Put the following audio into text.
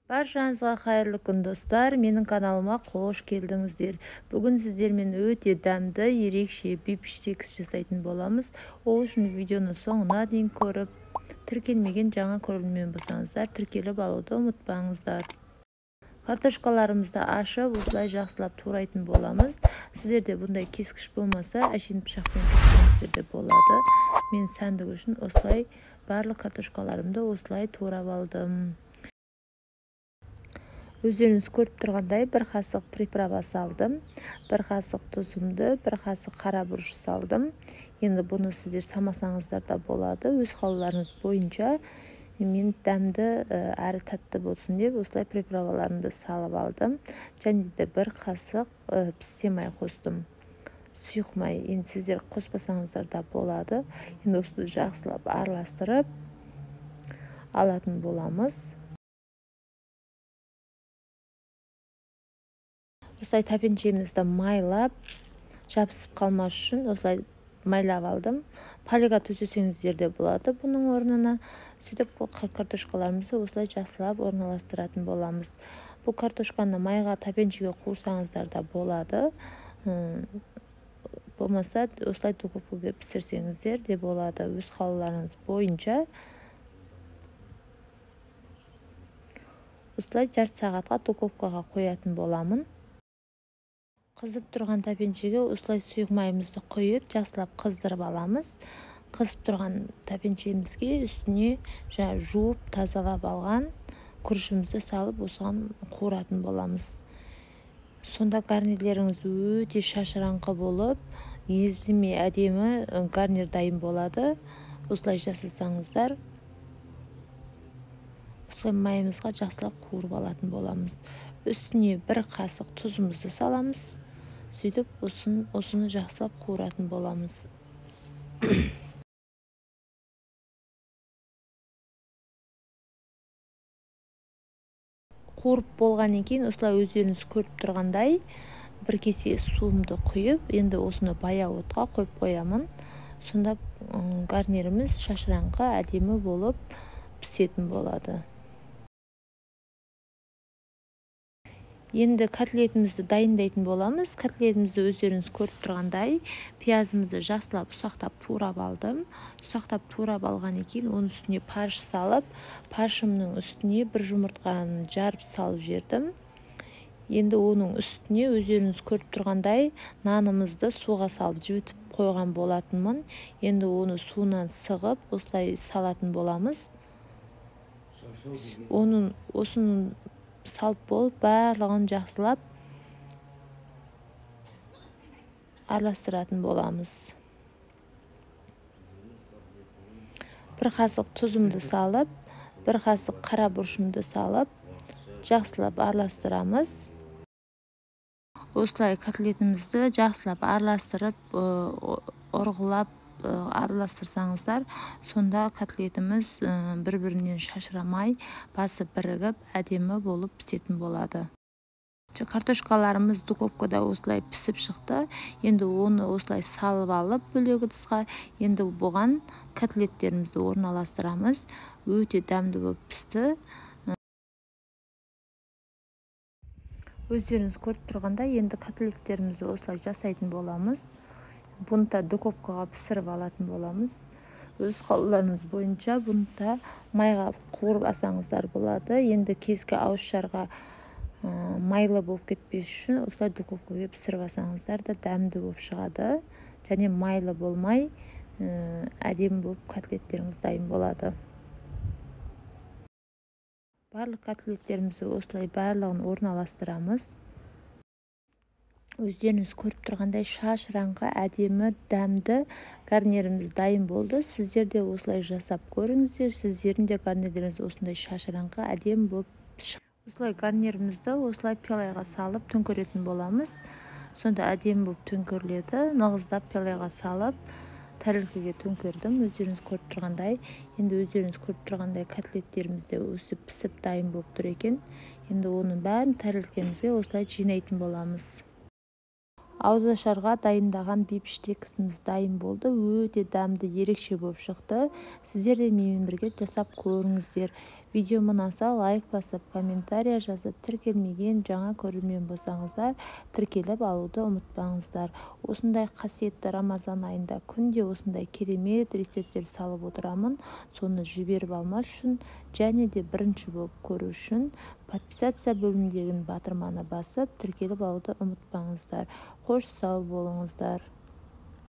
Баршаңызға қайырлы күн, достар! Менің каналыма қош келдіңіздер. Бүгін сіздермен өте дәмді, ерекше бифштекс жасайтын боламыз. Ол үшін видеоны соңына дейін көріп, тіркелмеген жаңа көрермен болсаңыздар, тіркеліп алуды ұмытпаңыздар. Картошкаларымызды ашып, осылай жақсылап турайтын боламыз. Сіздерде бұндай кескіш болмаса, әшейін пышақпен кессеңіздер де болады. Мен сәндік үшін осылай барлық картошкаларымды осылай турап алдым. Өздеріңіз көріп тұрғандай, бір қасық приправа салдым, бір қасық тұзымды, бір қасық қара бұрыш салдым. Енді бұны сіздер салмасаңыздар да болады, өз қалауларыңыз бойынша. Мен дәмді әрі тәтті болсын деп осылай приправаларымды салып алдым. Және де бір қасық пісте май қостым. Сұйық май, енді сіздер қоспасаңыздар да болады. Енді осыны жақсылап араластырып алатын боламыз. Осылай тәпеншемізді майлап, жабысып қалмас үшін осылай майлап алдым. Фольга төсесеңіздер де болады бұның орнына. Сөйтіп картошкаларымызды осылай жақсылап орналастыратын боламыз. Бұл картошканы майға тәпеншеге қуырсаңыздар да болады. Болмаса осылай духовкаға пісірсеңіздер де болады. Өз қалауларыңыз бойынша. Осылай жарты сағатқа духовкаға қоятын боламын. Қызып тұрған тәпеншеге осылай сұйық майымызды құйып, жақсылап қыздырып аламыз. Қызып тұрған тәпеншемізге үстіне жаңа жуып, тазалап алған күрішімізді салып, осыған қуыратын боламыз. Сонда гарнирлеріңіз өте шашыраңқы болып, езілмей әдемі гарнир дайын болады. Осылай жасасаңыздар, осылай майымызға жақсылап қуырып алатын боламыз. Үстіне бір қасық тұзымызды саламыз. Сөйтіп осыны жақсылап қуыратын боламыз. Қуырып болғаннан кейін осылай өздеріңіз көріп тұрғандай бір кесе суымды құйып, енді осыны баяу отқа қойып қоямын. Сонда гарниріміз шашыраңқы әдемі болып пісетін болады. Енді котлетімізді дайындайтын боламыз. Котлетімізді өздеріңіз көріп тұрғандай пиязымызды жақсылап ұсақтап турап алдым. Ұсақтап турап алғаннан кейін оның үстіне фарш салып, фаршымның үстіне бір жұмыртқаны жарып салып жібердім. Енді оның үстіне өздеріңіз көріп тұрғандай нанымызды суға салып жібітіп қойған болатынмын. Енді оны суынан сығып осылай салатын боламыз. Оның осының салып болып, барлығын жақсылап араластыратын боламыз. Бір қасық тұзымды салып, бір қасық қара бұрышымды салып, жақсылап араластырамыз. Осылай котлетімізді жақсылап араластырып, ұрғылап араластырсаңыздар, сонда котлетіміз бір-бірінен шашырамай, басы бірігіп, әдемі болып пісетін болады. Картошкаларымыз духовкада осылай пісіп шықты. Енді оны осылай салып алып бөлек ыдысқа, енді бұған котлеттерімізді орналастырамыз. Өте дәмді болып пісті. Өздеріңіз көріп тұрғандай, енді котлеттерімізді осылай жасайтын боламыз. Бұны да духовкаға пісіріп алатын боламыз. Өз қалауларыңыз бойынша бұны да майға қуырып алсаңыздар болады. Енді кескі ауызшарға майлы болып кетпес үшін осылай духовкаға пісіріп алсаңыздар да дәмді болып шығады. Және майлы болмай, әдемі болып котлеттеріңіз дайын болады. Барлық котлеттерімізді осылай барлығын орналастырамыз. Өздеріңіз көріп тұрғандай шашыраңқы, әдемі, дәмді гарниріміз дайын болды. Сіздер де осылай жасап көріңіздер. Сіздердің де гарнирлеріңіз осындай шашыраңқы, әдемі болып шығады. Осылай гарнирімізді осылай пиалайға салып төңкеретін боламыз. Сонда әдемі болып төңкеріледі. Нығыздап пиалайға салып тәрелкеге төңкердім. Өздеріңіз көріп тұрғандай. Енді өздеріңіз көріп тұрғандай котлеттеріміз де өсіп пісіп дайын болып тұр екен. Енді оның бәрін тәрелкемізге осылай жинайтын боламыз. Ауызашарға дайындаған бифштексіміз дайын болды. Өте дәмді, ерекше болып шықты. Сіздер де менімен бірге жасап көріңіздер. Видеом ұнаса, лайк басып, комментария жазып, тіркелмеген жаңа көрермен болсаңыздар, тіркеліп алуды ұмытпаңыздар. Осындай қасиетті Рамазан айында күнде осындай керемет рецепттер салып отырамын. Соны жіберіп алмас үшін және де бірінші болып көру үшін подписаться бөліміндегі батырманы басып, тіркеліп алуды ұмытпаңыздар. Қош, сау болыңыздар.